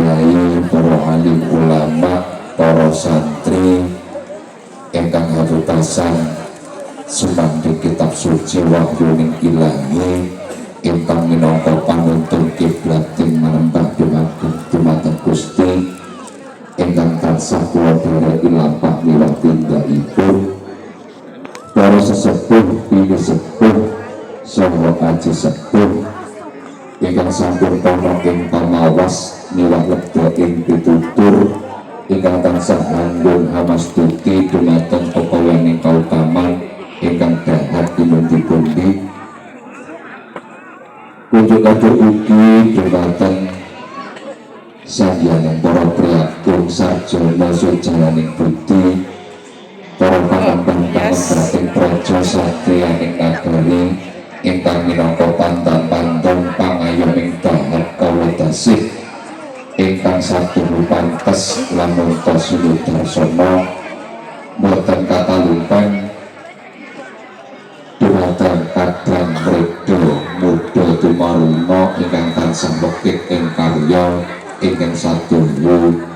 Kiai, para alim ulama, para santri ingkang hafitasan sumangga kitab suci wahyuning ilahi ingkang minangka panuntun kiblating manembah dumateng Gusti ingkang tansah kula dhereki lampah miwah tindakipun, para sesepuh, pinisepuh, saha aji sepuh ingkang sampun pana ing pamawas miwah lebda ing pitutur, ingkang tansah anggun hamastuti dumateng pekawiyaning kautaman ingkang dahat pinundi-pundi. Kunjuk katur ugi dumateng sanghyang para priyagung sarjana sujalaning budi, para panembah panembrating praja satriyaning nagari ingkang minangka pandan-pandong pangayoming dahat kawula dasih ingkang saduhu pantes lamun sunudarsana. Boten katalumpen dumateng kadang mreda muda tumaruna ingkang tansah wekik ing karya ingkang saduhu.